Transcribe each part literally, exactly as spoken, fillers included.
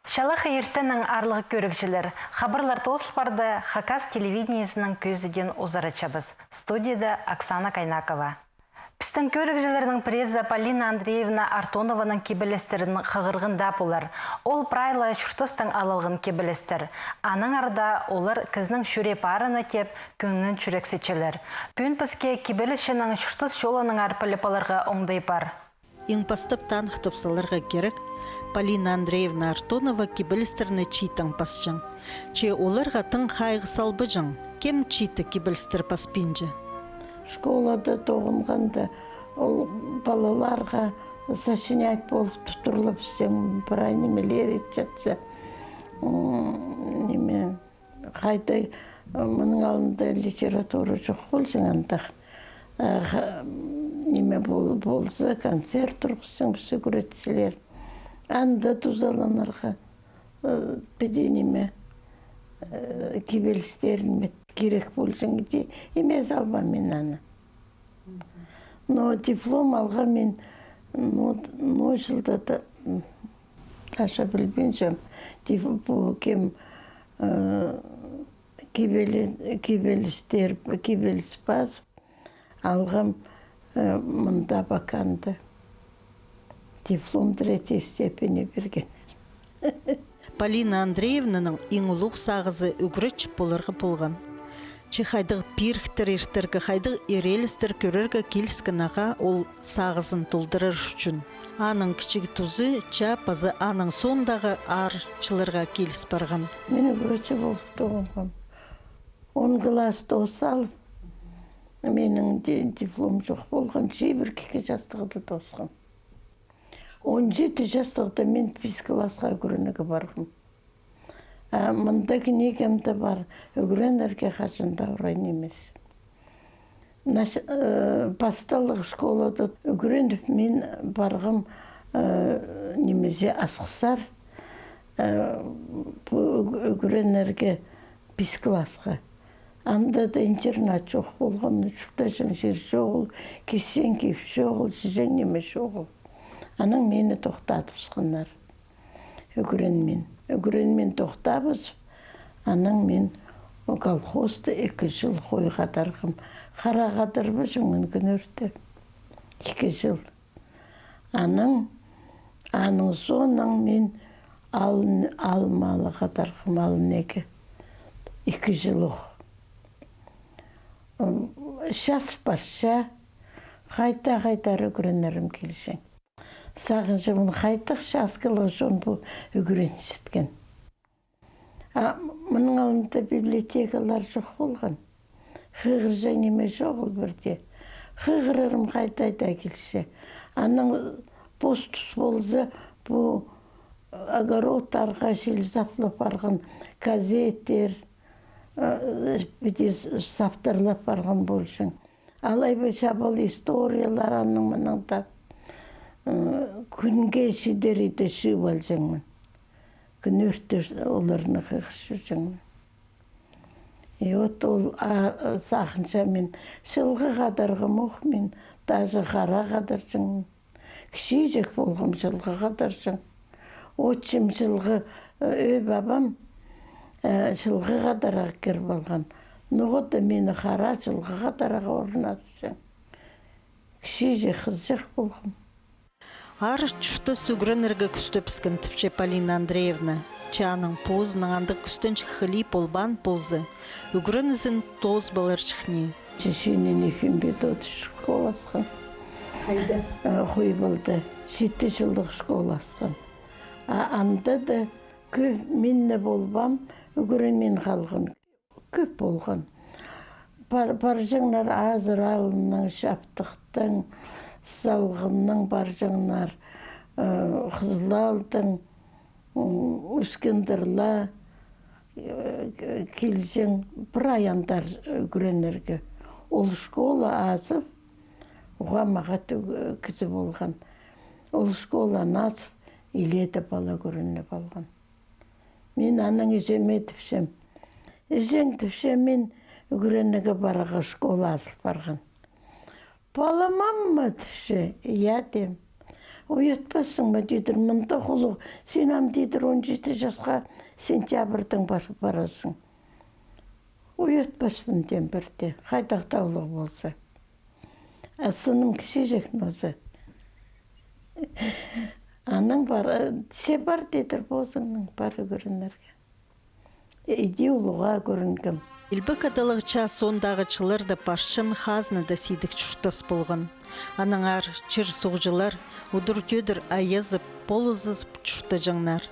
Чалахай иртеннең, аарлығ кӧрігҷілер. Хабарлар тоозыл парды, Хакас телевидениезінің кӧзідиин узаратчабыс. Студияда Оксана Кайнакова. Пістің кӧрігҷілернің пірезі Полина Андреевна Артонованың кибелістерін хығырғанда полар. Ол прай ла чуртастаң алылған кибелістер. Аннаңар даа олар кізінің чӱрее парыны тіп, кӧңнін чӱрексітчелер. Пӱӱн піске кибелісчінің чуртас чолынаңар піліп аларға оңдай пар. Иң пастап таныхтап саларға кирек, Полина Андреевна Артонова кибелістерні чииттең пасчаң. Че оларға тың хайығ салбаҷаң, кем чиитте кибелістер паспинча. Школада тоғынғанда, ол палаларға сочинять полып тудырылып, сен прай нимелер итчетсе, м, ниме, хайда, мының алнында литература чох полҷаң андағ. А, ха-, ниме бол-, полза, концерт турғысчаң, піс ӱгретчілер. Анда тузаланарға, э, піди ниме, э, кибелістерін мет кирек полҷаң, иди, име салбаам мин аны. Но диплом алғам мин, ну, ну, чылда да, м, даже пілбинчем, диф-, пу кем, э, кибелі-, кибелістер, кибеліс пазып алғам, э, мында Абаканда. Диплом третьей степени пирген. Полина Андреевнаның иң улуғ сағызы ӱгретчі поларға полған. Че хайдағ пиріктер иртерге, хайдағ ирелістер кӧрерге киліскен ағаа ол сағызын толдырар ӱчӱн. Аның кічіг тузы, чаа паза аның соондағы аар чылларға киліс парған. Мин ӱгретчі полып тоғынғам. Он класс тоос салып, минің ди-, диплом чох полған, чибіргі ікі частығда тоосхам. Он читі частығда мин пис классха ӱгренерге парғам. А мында книгамда пар, ӱгренерге хаҷан даа орай нимес. Наш-, э, пасталығ школада ӱгреніп, мин парғам, э, нимезі, Асхыссар, э, пу ӱг-, ӱгренерге пис классха. Анда даа интернат чох полған, чуртаҷаң чир чоғыл, кисчең кип чоғыл, чіҷең ниме чоғыл. Анаң мині тохтадыбысханнар. Ӱгренмин. Ӱгренмин тохтабыс, анаң мин колхозта ікі чыл хой хадарғам. Хара хадарбаҷаңмын кӱнӧрте. Ікі чыл. Анаң, аның соонаң мин алын, алын малы хадарғам, алын ікі. Ікі чыл ох. Час парча, хайда-хайдар ӱгренерім килҷең. Сағынчам, хайдағ часкалығ чон пу ӱгренчеткен. А мының алнында библиотекалар чох полған. Хығырҷаң ниме чоғыл пірдее. Хығырарым хайда-да килче. Анаң пос-тус полза, пу огородтарға чіли саплап парған, газеттер, э, піди с-, саптырлап парған полҷаң. Алай ба чабал историялар аның мынаң даа, э, кӱнге чидер иде чыып алҷаңмын. Кӱнӧрте оларны хығырчаң. И вот ол, а, сағынчам мин, чылғы хадарғам ох мин, даже хара хадарҷаң. Кічиҷек полғам, чылғы хадарҷаң. Отчым чылғы, э, ӧӧй пабам, э, чылғы хадарарға кіріп алған. Ноға-да мині хара чылғы хадарарға орнатчаң. Кічиҷек хызҷах полғам. Аар чуртас ӱгренерге кӱстебіскен, тіпче Полина Андреевна. Че аның позының андағ кӱстенҷік хылии полбаан полза, ӱгренізін тоозып аларҷых ни. Чеченин Ефим Петрович школасхан. Хайда? Э, Хойбалда. Читі чыллығ школасхан. А анда даа кӧп минне полбаам, ӱгренмин халған. Кӧп полған. Пар-, парҷаңнар Азыр аалынаң, Чаптыхтаң, Салғыннаң парҷаңнар, э, Хызылалдаң, м, Ӱскендірла, э, килҷең прай андар ӱгренерге. Ол школа азып, уғаа мағат ӱг-, кізі полған. Ол школаны азып, илееде пала ӱгреніп алған. Мин анаң іҷеме тіпчем. Іҷең, тіпчем, мин ӱгренерге парарға, школа азыл парған. Пала, мама, тіпче, я, тим. Уятпассың ма, тидір, мындағ улуғ, син ам, тидір, он читі часха сентябрьдаң пар-, паразың. Уятпаспын, тем, пірдее, хайдағ даа улуғ полза. А сыным кічіҷек нооза. Анаң пар, че пар, тидір, позыңның пар ӱгренерге. Иди улуғ ағаа кӧрінгем. Илбек Адалығ чаа соондағы чылларда парчан хазна даа сидік чуртас полған. Аннаңар чир-суғҷылар, удур-тӧдір айазып, полызызып чуртаҷаңнар.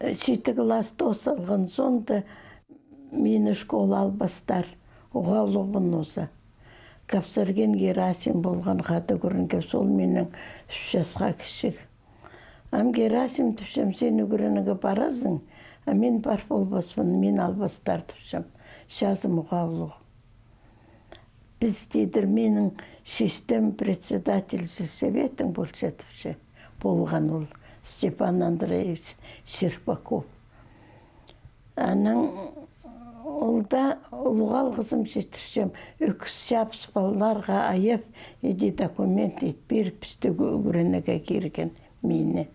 Читі класс тоос салған соонда мині школа албастар, уғаа улуғбын нооза. Капсаргин Герасим полған, хада кӧрінгем, ол минің ӱс часха кічіг. Ам Герасим тіпчем, син ӱгренерге паразың, а мин пар полбаспын, мині албастар тіпчем. Чазым уғаа улуғ. Піс, тидір, минің чистем председатель сельсоветтің полча тіпче. Полған ол Степан Андреевич Щербаков. Анаң ол даа улуғ алғызым читірчем. Ӱс-чабыс палаларға аяп, иди документ ит пиріп, пісті ӱгренерге кирген мині.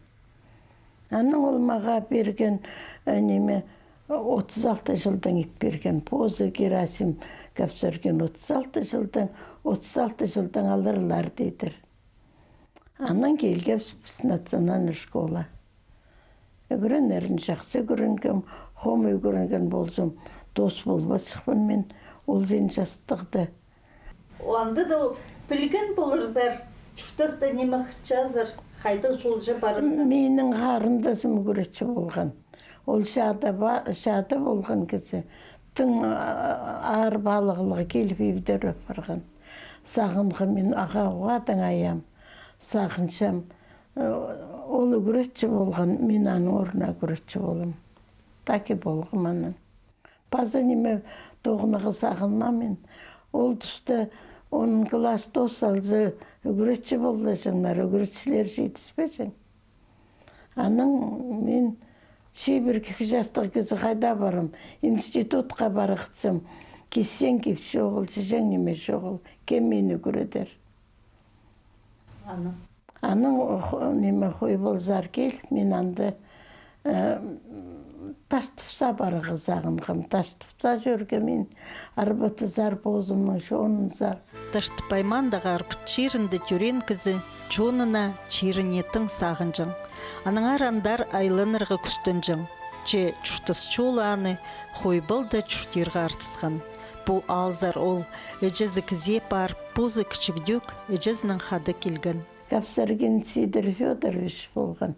Анаң ол мағаа пирген, э, ниме, отыс алты чылдаң ит пирген. Позы Герасим Капсаргин отыс алты чылдаң, отыс алты чылдаң аларлар, тидір. Анаң килгебіс піс национальный школа. Ӱгренерін чахсы ӱгренгем, хомай ӱгренген ползам, тоос полбасчыхпын мин ол син частығда. Анда даа пілген поларзар, чуртаста ниме хынчазар, хайдағ чолҷа парып. Минің харындазым ӱгретчі полған. Ол чаада ба-, чаада полған кізі. Тың, а, аар палығлығ киліп, ибдер парған. Сағынғам мин, ағаа уғаа тың аям. Сағынчам. Ол ӱгретчі полған, мин аның орнына ӱгретчі полам. Так и полғам анаң. Паза ниме тоғынарға сағынмаам мин. Ол туста он класс тоос салза, ӱгретчі полҷаңнар, ӱгретчілер читіспеҷең. Анаң мин чибіргі частығ кізі хайда парам, институтха парғатсам, кисчең кип чоғыл, чіҷең ниме чоғыл, кем мині ӱгредер? Анаң. Анаң хо-, ниме, Хойбалзар киліп, мин анда, э, Таштыпса парарға сағынғам. Таштыпса чӧргем мин, арбатызар, позымның чонынзар. Таштып аймаандағы Арбат чирінде тӧреен кізі чонына, чиріне тың сағынҷаң. Аннаңар андар айланарға кӱстенҷең. Че чуртас чолы аны Хойбалда чуртирға артысхан. Пу аалзар ол іҷезі кізее парып, позы кічігдӧк іҷезінең хада килген. Капсаргин Сидор Фёдорович полған,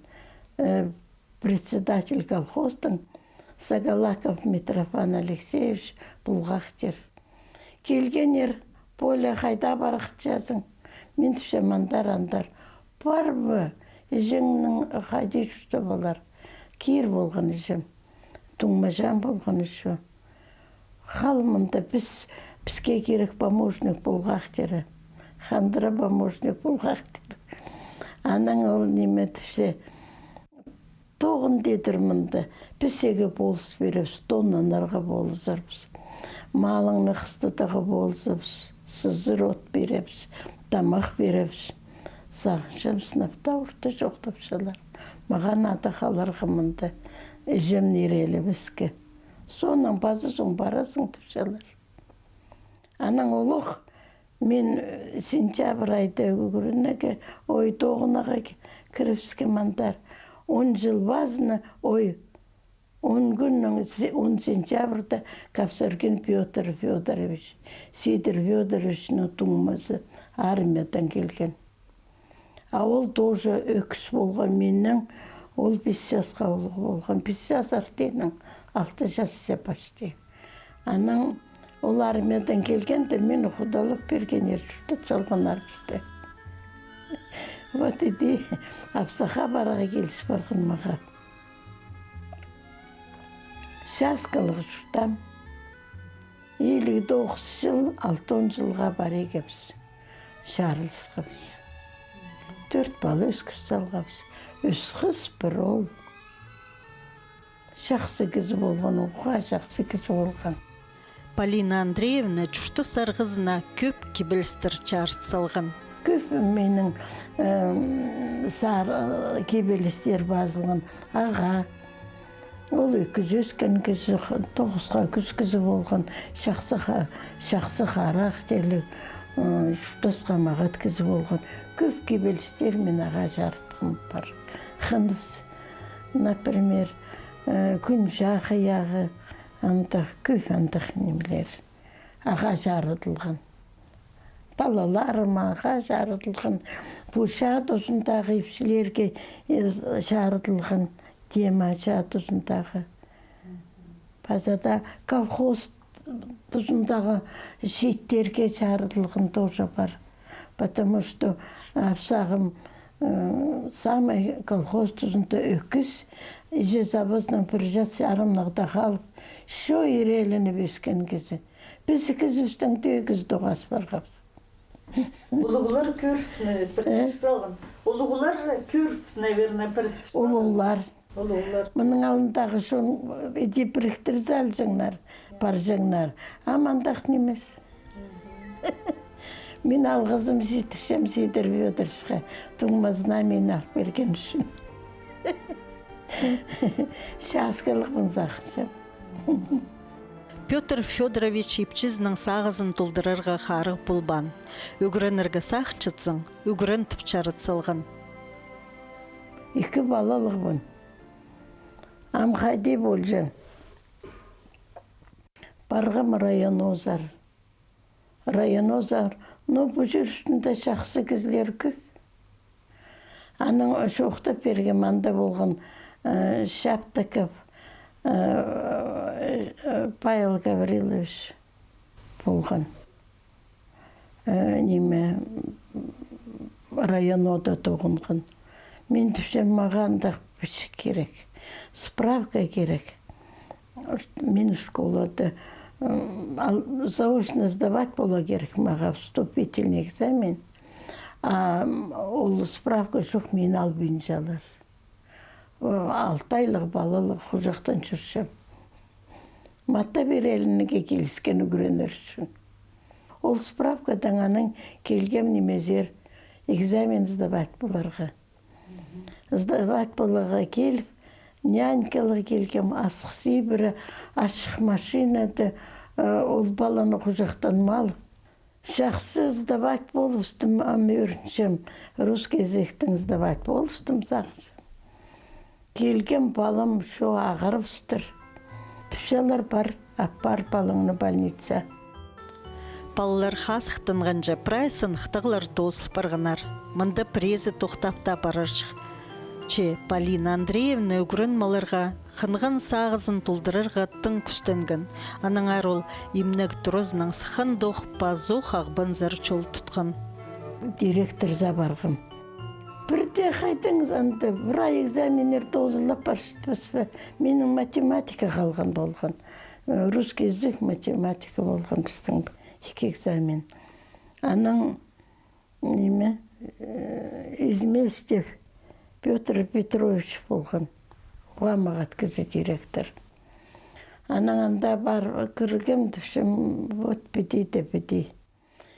э, председатель колхозтың, Сагалаков Митрофан Алексеевич пулғахтир. Килгеннер, Поля, хайда парғатчазың? Мин тіпчем, андар, андар. Пар ба, іҷеңнің хайди чуртап алар? Кир полған іҷем. Туңмаҷаң полған ещё. Хал мында, піс, піске кирек помощник пулғахтирі. Хандыра помощник пулғахтирі. Анаң ол ниме тіпче, тоғын, тидір, мында. Піс ікі полыс пиребіс, тоннанарға полызарбыс. Малыңны хыстыдарға полызарбыс, сызыр от пиребіс, тамах пиребіс. Сағынчам, сынап таа орта чоохтапчалар. Мағаа нада халарға мында, іҷем нире ле піске. Соонаң паза соң парарзың, тіпчелер. Анаң улуғ мин, э, сентябрь айда ӱгренерге, ой, тоғынарға ки-, кірібіскем андар. Он чыл пазына, ой, он кӱннең, се-, он сентябрьда Капсаргин Пётр Фёдорович, Сидор Фёдоровичтің туңмазы, армиядаң килген. А ол тоже ӧкіс полған миннең, ол пис часха улуғ полған. Пис час артынаң, алты час че почти. Анаң ол армиядаң килгенде, мині худалап пиргеннер, чуртат салғаннар пісті. Вот иди, апсахха парарға киліс парған мағаа. Часкалығ чуртаам. Илиг тоғыс чыл, алтон чылға пар ікебіс. Чарылысхабыс. Тӧрт пала ӧскір салғабыс. Ӱс хыс, пір оол. Чахсы кізі полған, уғаа чахсы кізі полған. Полина Андреевна чуртас арғызына кӧп кибелістер чарыт салған. Кӧп минің, м, сар-, кибелістер пазылған. Ағаа. Ол ӧкіс ӧскен кізі, х-, тоғысха кӱс кізі полған, чахсы ха-, чахсы характерліг, м, чуртасха мағат кізі полған. Кӧп кибелістер мин ағаа чарытхам пар. Хыныс, например, э, кӱн чахы яғы, андағ кӧп андағ нимелер. Ағаа чарыдылған. Палаларым ағаа чарыдылған. Пу чаа тузындағы ипчілерге, э, чарыдылған. Тема чаа тузындағы. Паза даа колхоз тузындағы чииттерге чарыдылған тоже пар. Потому что, а, апсағым, м, самай колхоз тузында ӧкіс, іҷе-сабазынаң пір час чарымнығда халып, чоо ирееленіп ӧскен кізі. Піс кізібістең тӧӧй кізі тоғас парғабыс. Улуғлар кӧріп, э, піріктір салған. Улуғлар кӧріп, наверное, піріктір салған. Улуғлар. Улуғлар. Мының алнындағы чон, э, иди піріктір салҷаңнар, парҷаңнар. Ам андағ нимес. Мин алғызым читірчем Сидор Фёдоровичке, туңмазына мин алып пирген ӱчӱн. Часкалығ пын сағынчам. Пётр Фёдорович ипчізінің сағызын толдырарға харығ полбаан. Ӱгренерге сағынчатсаң, ӱгрен тіп чарыт салған. Ікі палалығ пын. Ам хайди полҷаң. Парғам районозар. Районозар, ну, пу чир ӱстӱнде чахсы кізілер кӧп. Анаң чоохтап пиргем, анда полған, э, Шаптаков, э, э, Павел Гаврилович полған. Э, ниме, районада тоғынған. Мин тіпчем, мағаа андағ пічік кирек. Справка кирек. Мин школада, м, ал-, заочно сдавать поларға кирек мағаа вступительный экзамен. А, м, ол справка чох, мині албинчалар. О, алты айлығ палалығ хуҷахтаң чӧрчем. Матап ирееленерге киліскен ӱгренер ӱчӱн. Ол справкадаң анаң килгем нимезер, экзамен сдавать поларға. Сдавать поларға киліп, нянькалығ килгем, асхыс ибіре, ачых машинада, э, ол паланы хуҷахтаң алып. Чахсы сдавать полыбыстым, ам ӧрінчем, русский языктаң сдавать полыбыстым, сағынчам. Килгем, палам чоо ағырыбыстыр. Тіпчелер, пар, аппар палаңны больница. Палалар хазыхтанғанҷа прай сыныхтағлар тоозыл парғаннар. Мында пірезі тохтап таа парарҷых. Че Полина Андреевна ӱгрен маларға, хынған сағызын толдырарға тың кӱстенген. Аннаңар ол имнег туразынаң сыххандох пазох Ағбанзар чол тутхан. Директор за парғам. Пірдее хайдағ анда, прай экзаменнер тоозылып парчатпас па? Минің математика халған полған. Э, русский язык, математика полған пістің ікі экзамен. Анаң, ниме, э, Изместьев Пётр Петрович полған. Уғаа мағат кізі директор. Анаң анда пар кіргем, тіпчем, вот піди дее піди.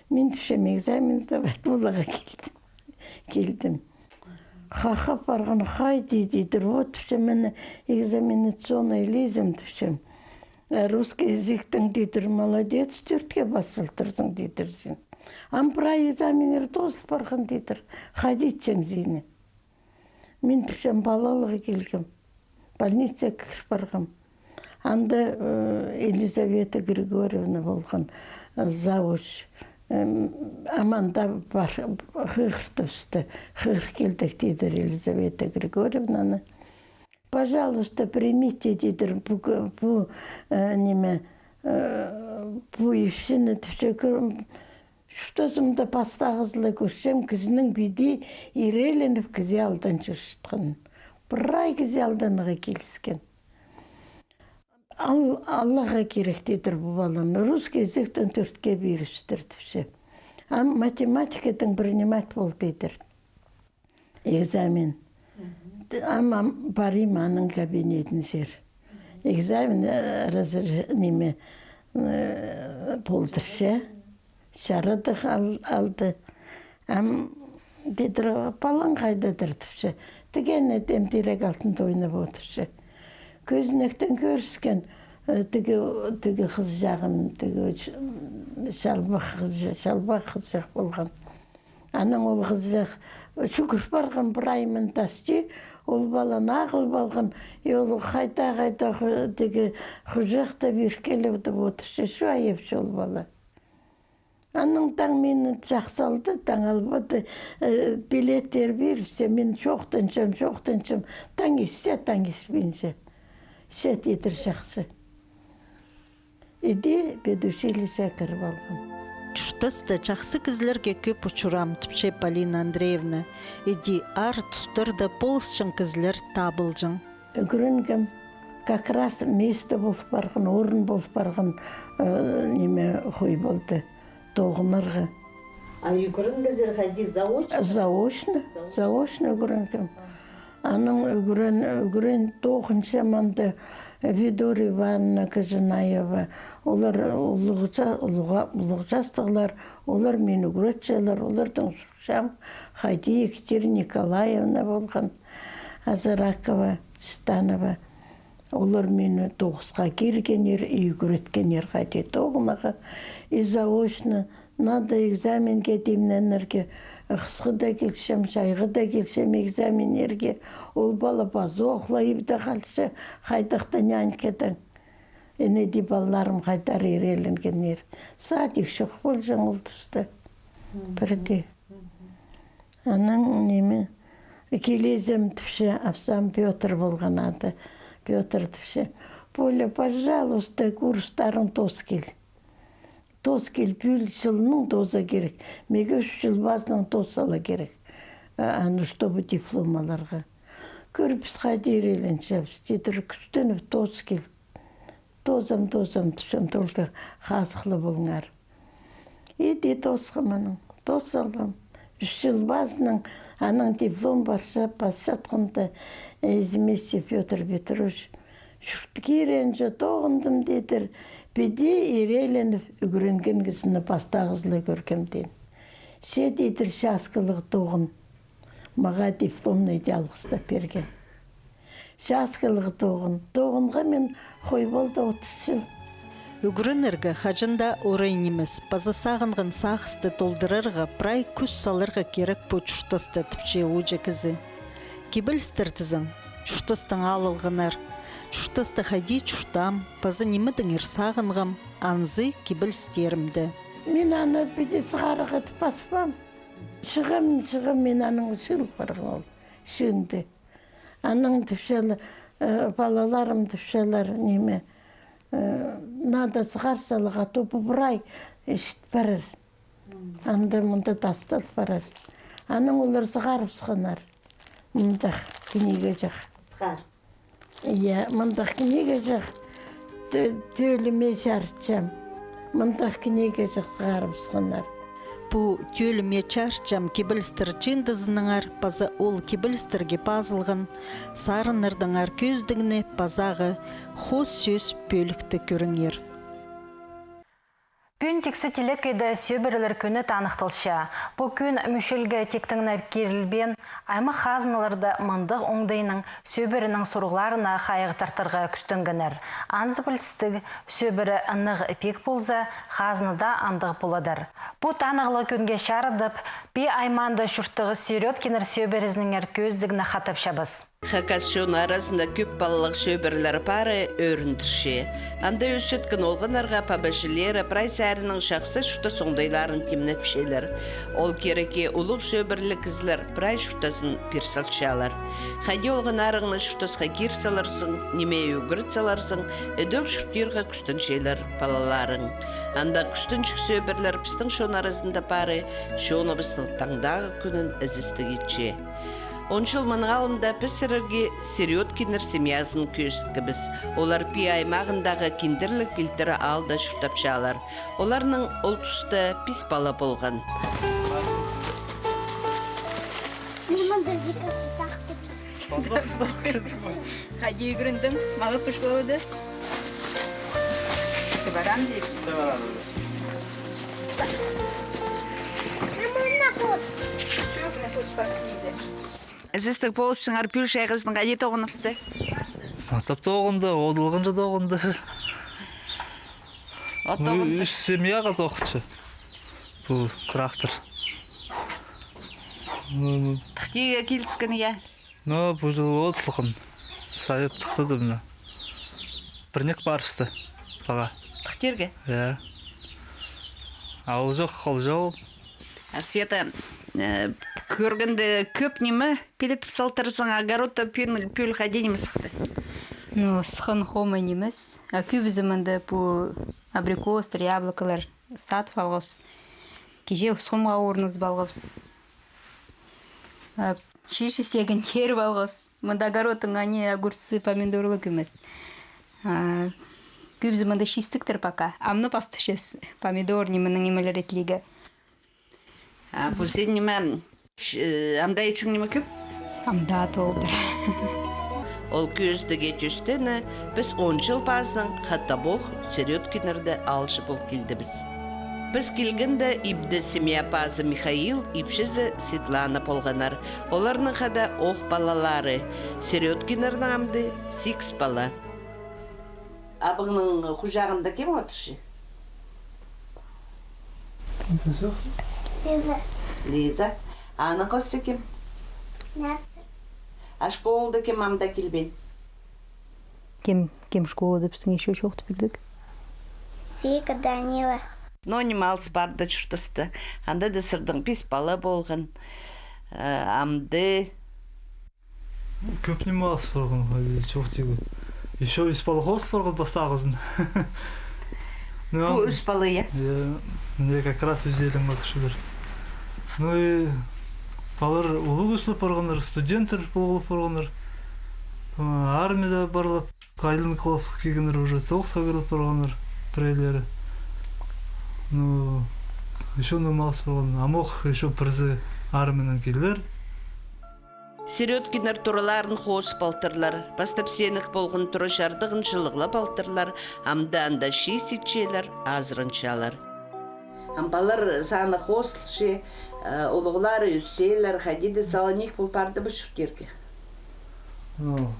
Мин тіпчем, экзамен сдавать поларға килдім. Килдім. Хахап парған, хайди, тидір, вот, тіпчем, мына экзаменационный лизім, тіпчем. Э, русский языктаң, тидір, молодец, тӧртке пас салтырзың, тидір, син. Ам прай экзаменнер тоозыл парған, тидір. Хайди итчең сині. Мин пічем палалығ килгем. Больницаа кір парғам. Анда, э, Елизавета Григорьевна полған, э, завуч. Ам анда пар, хығыртыбысты. Хығыр килдік, тидір, Елизавета Григорьевнаны. Пожалуйста, примите, тидір, пу, пу, э, ниме, э, пу ипчіні, тіпче, кӧр-, чуртазымда пастағызы ла кӧрчем кізінің піди ирееленіп кізі алдаң чӧрчеткенін. Прай кізі алданарға киліскен. Ал-, аларға кирек, тидір, пу паланы. Русский языктаң тӧртке пирібістір, тіпче. Ам математикадаң принимать пол, тидір. Экзамен. Ам, ам парим аның кабинетінзер. Экзамен, э, разреш-, ниме, э, полдырча. Чарадығ ал-, алды. Ам тидір, палаң хайдадыр тіпче. Тігі ана тем тирек алтында ойнап одырча. Кӧзенектең кӧріскен, э, тігі, тігі хызыҷағым, тігі ч-, чалбах хызы-, чалбах хызыҷах полған. Анаң ол хызыҷах чӱгӱр парған, прай мин тасчам, ол паланы ағыл алған, и ол хайда-хайда ху-, тігі хуҷахта пиркелеп одырча, чу айапча ол пала. Анаң таң мині чахсы алды, таң албады, э, билеттер пирче, мин чоохтанчам, чоохтанчам, таң исче, таң испинче. Че тидір чахсы. Иди педучилищее кіріп алғам. Чуртаста чахсы кізілерге кӧп учураам, тіпче Полина Андреевна. Иди аар тустарда полысчаң кізілер табылҷаң. Ӱгренгем, как раз место пол парған, орын пол парған, э, ниме, хой полды тоғынарға. А ӱгренгезер хайди, заочно? Заочно, заочно ӱгренгем. Анаң ӱгрен-, ӱгрен тоғынчам анда Видория Ивановна Кожанаева. Олар улуғ ча-, улуға-, улуғ частығлар, олар мині ӱгретчелер, олардаң сурчам, хайди Екатерина Николаевна полған, Азаракова, Читанова. Олар мині тоғысха киргеннер, и ӱгреткеннер хайди тоғынарға. И заочно, надо экзаменге тимненерге, хысхыда килчем, чайғыда килчем экзаменнерге. Ол пала пазох ла ибде халча, хайдағ-да нянькадаң. Ине иди палаларым хайдар ирееленгеннер. Садик чох полҷаң ол туста. Пірдее. Анаң ниме, килезем тіпче, апсам Пётр полған ады. Пётр тіпче: «Поля, пожалуйста, курстарың тоос кил. Тоос кил, пӱӱл чылның тооза кирек. Меге ӱс чыл пазынаң тоос сала кирек. А, аны, чтобы диплом аларға». Кӧрібіс, хайди ирееленчебіс. Тидір кӱстеніп, тоос кил. Тоозам, тоозам, тіпчем, только хазых ла полыңар. Иди тоосхам анаң, тоос салғам. Ӱс чыл пазынаң, анаң диплом парча, пасчатханда, э, Изместьев Пётр Петрович: «Чурт киренҷе тоғындым, — тидір, — піди ирееленіп ӱгренген кізіні пастағызы ла кӧргем», — тидір. Че, тидір, часкалығ тоғын. Мағаа дипломнай даа алғыстап пирген. Часкалығ тоғын. Тоғынғам мин хой полды отыс чыл. Ӱгренерге хаҷан даа орай нимес, паза сағынған сағысты толдырарға прай кӱс саларға кирек пу чуртаста, тіпче ууҷа кізі. Кибелістер тізең, чуртастаң аал алғаннар. Чуртаста хайди чуртаам, паза нимедеңер сағынғам, анзы кибелістерімде. Мин аны піди сығарығ тіп паспаам. Чығам, чығам, мин анаң чыыл парғам ол чыынды. Анаң тіпчелер, э, палаларым тіпчелер, ниме, э, надо сығар саларға, то пу прай чіт парар. Анда-мында тастал парар. Анаң олар сығарыбысханнар. Мындағ книгачах. Сығарыбыс. Я, мындағ книгачах, тӧ-, «Тӧліме чарытчам». Мындағ книгачах сығарыбысханнар. Пу «Тӧліме чарытчам» кибелістер чыындызынаңар паза ол кибелістерге пазылған сарыннардаңар кӧзідігні пазағы хоос сӧс пӧлікте кӧріңер. Пӱӱн тиксі телекейде Сӧбірелер кӱні таныхталча. Пу кӱн мӱшелге тиктең не кирілбеен, аймах хазналарда мындағ оңдайнаң сӧбіренің сурығларына хайығ тартарға кӱстенгеннер. Анзы пілдістіг, сӧбіре ынағ пик полза, хазна даа андағ поладыр. Пу танығлығ кӱнге чарыдып, Пии аймаанда чурттығ Серёдкиннер сӧбірезінеңер кӧзідігні хатапчабыс. Хакас чон аразында кӧп палалығ сӧбірелер пары ӧріндірче. Анда ӧсчеткен олғаннарға паба-іҷелері прай саринаң чахсы чуртас оңдайларын тимнепчелер. Ол кирекке улуғ сӧбіреліг кізілер прай чуртазын пир салчалар. Хайди олғаннарыңны чуртасха кир саларзың, нимее ӱгрет саларзың, ідӧк чуртирға кӱстенчелер палаларың. Андағ кӱстенҷік сӧбірелер пістің чон аразында пары чоныбыстың таңдағы кӱнін ізестіг итче. Он чыл мының алнында піс сірерге Серёдкиннер семьязын кӧзіткебіс. Олар Пии аймағындағы Киндірліг пилтірі аалда чуртапчалар. Оларның ол туста пис пала полған. Хайди ӱгрендің? Мағат пӱш полады. Сыбарам дей. Сістің полысчаңар пӱӱл чайғызын хайди тоғыныбысты? Матап тоғынды, одылғанҷа тоғынды. От тоғынды. Ӱс семьяға тоғынча пу трактор. Тыхтиға киліскен, я? Но пу чыл одылған. Сайып тыхтадым на. Пірнек парыбысты паға. Тыхтирға? Я. А ол чох, ол чох. А Света, э, кӧргенде кӧп ниме пилетіп салтырзың, огородта пӱӱл, пӱӱл хайди ниме сыхты? Ну, сыххан хомай нимес. А кӧбізі мында пу абрикостар, яблокалар сатып алғабыс. Кичее усхомға орнызып алғабыс. А чиишче сигін тер алғабыс. Мында огородтың аны огурцы, помидорлығ нимес. А кӧбізі мында чистіктер пока. Амны пастапчабыс помидор нимені нимелер итлирге. А пу син ниме, ш-, э, амда итчең ниме кӧп? Амда толдыра. Ол кӧзідіг тӧстене піс он чыл пазынаң хатабох Серёдкиннерде алча пол килдібіс. Піс килгенде ибде семья пазы Михаил, ипчізі Светлана полғаннар. Оларның хада ох палалары. Серёдкиннернің амды сигіс пала. Абыңның хуҷағында кем одырча? Лиза. Лиза. Аның хости кем? Настя. А школада кем амда килбеен? Кем, кем школада пістің ещё чоохтап пирдек? Вика, Данила. Но ниме алыс парды чуртаста. Анда даа сірернің пис пала полған. Э, амды. Кӧп ниме алыс парған, хайди чоохтирға. Ещё ӱс пала хоос парған пастағызын. Ну, пу ӱс пала, я? Я, мына как раз ӱзелең одырчалар. Ну и палалар улуғ ӧсіп парғаннар, студенттер полып парғаннар. А, армияда парлап, айланып килгеннер уже, тоғысха кіріп парғаннар пірелері. Ну, ещё ниме алыс парған. Амох ещё пірсі армиянаң килер. Серёдкиннер тураларын хоос палтырлар, пастап сеніг полған тура чардығын чылығлап алтырлар, амды анда чиис итчелер, азыранчалар. Ам палалар саны хоосталча, э, улуғлары ӧсчелер, хайди даа сала ниик пол парды ба чуртирға? Ну,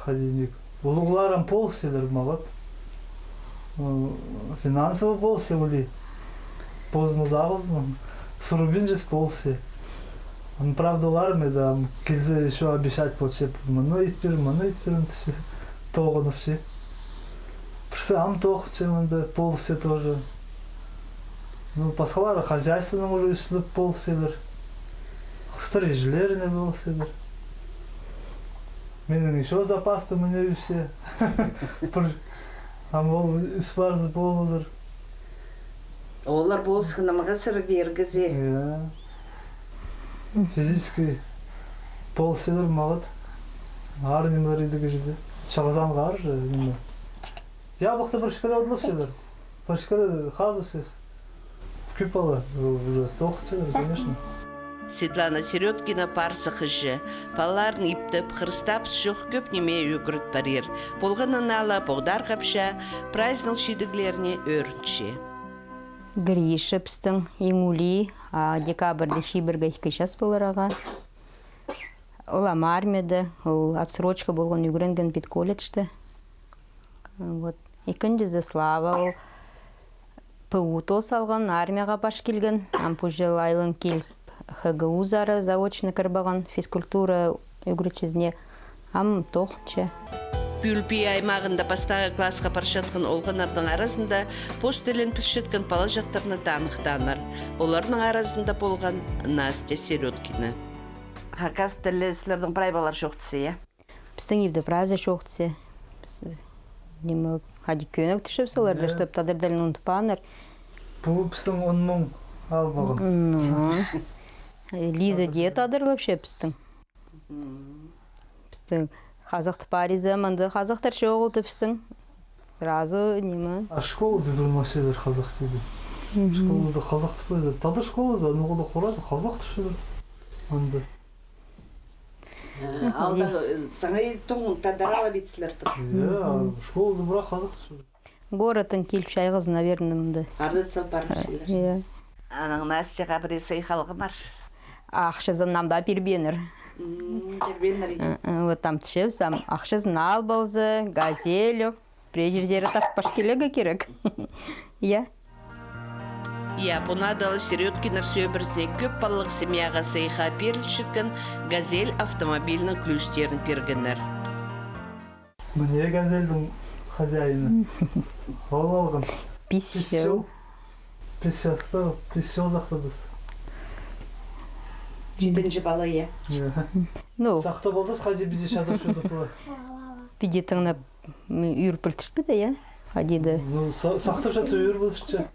хайди ниик. Улуғларым полысчалар мағат. Ну, финансово полысча ули. Позының сағызынаң сурыбинча полысча. Ам правда олар мында, ам килзе ещё обещать полча, мыны ит пир, мыны ит пир, тоғынча. Пірсі ам тоғынча мында, полысча тоже. Ну, пасхалары хозяйствонаң уже ӱстӱлеп полысчалар. Хыстар иҷелеріне полысчалар. Минің ещё запастың мына ӧсче. Пір, ам ол ӧс парза полызар. Олар полысханнарға сірерге иргізер. Я. Физически полысчалар мағат. Аар нимелер идерге чізе. Чағызанға аар же, ниме. Яблокты пір школе одылапчалар. Пір школе хазы сес. Кӧп пала, уже тоғынчалар, конечно. Светлана Серёдкина пар сыххыҷы. Палаларын иптеп, хырыстабыс чох кӧп ниме ӱгрет парир. Полғанын ала поғдархапча, прайзының чидіглеріне ӧрінче. Гриша пістің иң улии, а декабрьда чибіргі ікі час полар ағаа. Ол ам армияда, ол отсрочка полған, ӱгренген педколледжте. Вот. Ікінҷізі Слава, ол П У тоос салған, армияға пас килген. Ам пу чыл айлан киліп, Х Г Узар заочно кір парған, физкультура ӱгретчізіне. Ам тоғынча. Пӱӱл Пии аймағында пастағы классха парчатхан олғаннарның аразында пос тілін пілчеткен палаҷахтарны таныхтааннар. Оларның аразында полған Настя Серёдкина. Хакас тілі сірернің прай палалар чоохтасча, я? Пістің ибде прайзы чоохтасча. Піс, ниме, хайди кӧніктірчебіс оларны, чтоб тадар тілін ундутпааннар. Пу пістің он муң алып алған. Ну. Лиза дее тадарлапча пістің. Пістің хазахты париза, мында хазахтар чоғыл тіпсің. Сразу ниме. А школада пір машинлер хазах тиді. Школада хазах тіпеді. Тады школада, ну, ол хорада хазах тіпсілер. Анда. Алда саңай тоң тадарала битсілер. Я, школада бірақ хазах тіпсілер. Городтың киліп чайғызы, наверное, мында. Арды цал парып сілер. Я. Анаң Настяға пірее сыйых алғам пар. Ахчазын ам даа пирбееннер. М, пирбееннер. Ы, ы, вот ам тіпчебіс, ам ахчазын алып алза, газель, пірее чирзер тартып пас килерге кирек. Я. Я, пу наада ла Серёдкиннер сӧбірезіне кӧп палалығ семьяға сыйыхха пирілчеткен «Газель» автомобильнің кӱлӱстерін пиргеннер. Мына «Газельдің» хозяины. Ол алған. Пис чыл. Пис чыл. Пис часта, пис чыл сахтадыс. Читінҷі пала, я. Я. Ну. Сахтап полдыс, хайди піди чадыр чудыпла. Піди тыңнап, м, ӱр пілдірче де, я? Хайди да. Ну, са-, сахтап чадса, ӱр пілдірче.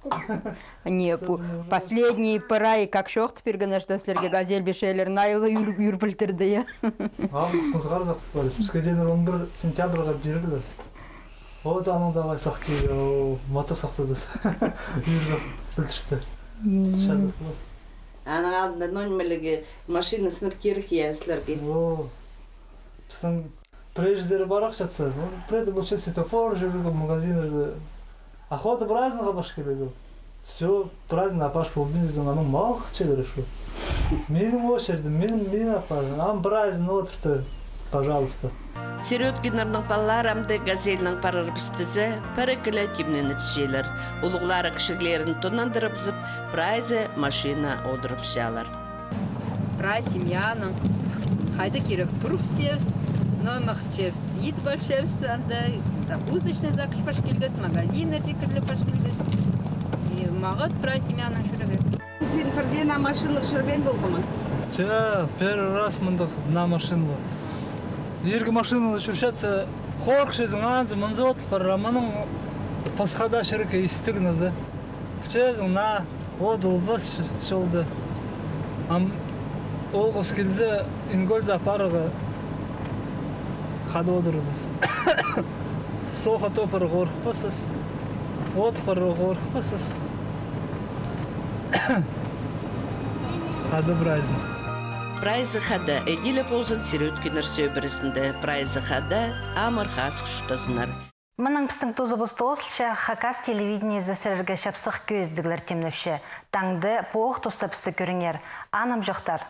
Не, пу-, последний пір ай как чоохтап пиргеннер, что сірерге «Газель» пирчелер, на ла ӱр, ӱр пілдірді, я. Августың сығара сахтап парыс. Піске дее он пір сентябрьға пирерлер. О, да, анаң давай сахтирға, о, матап сахтадыс. Ӱр сах-, пілдірче. М. Чадырлар. Аның алнында ноо нимелерге машина сынап кирек, я, сірерге. О, пістің пірее чирзер парах чатса, ну, пірееде полча светофор чӧрерге, магазиннерде. Охота праздникке пас киледі. Всё, праздник апарча полбинчазың, анаң мағаа чӧрерге. Минің очередьім, минің, минің апарча. Ам праздник одыртты, пожалуйста. Серёдкиннернің палалары амды «Газельнең» парарбыс тізе, пірігле тимненіп сілер. Улуғлары кічіглерін тонандырыбызып, прайзы машина одырыбысчалар. Прай семьянаң хайда кирек турыбысчабыс, номах чебіс, ит полчабыс, анда закусочный закчы пас килгебіс, магазиннерҷе кіріліп пас килгебіс. И мағат прай семьянаң чӧрерге. Син пірдее наа машиналығ чӧрбеен полғаң ма? Че, первый раз мындағ наа машиналығ. Иргі машиналығ чӧрчетсе, хорыхчазың, анзы-мынзы одыл парар, а мының пасха даа чӧрерге истіг нооза. Пілчезің, наа, одылбас ч-, чолда. Ам олғыс килзе, ингольза апарарға хада одырзабыс. Сохха топ парарға хорыхпасчабыс. От парарға хорыхпасчабыс. Хада прайзы. Прайзы хада, іди ле ползын Серёдкиннер сӧбірезінде, прайзы хада, амыр хазых чуртазыннар. Мынаң пістің тузыбыс тоозылча. Хакас телевидениезі сірерге чапсых кӧзідіглер тимнепче. Таңда пу ох туста пісті кӧріңер. Анымҷохтар.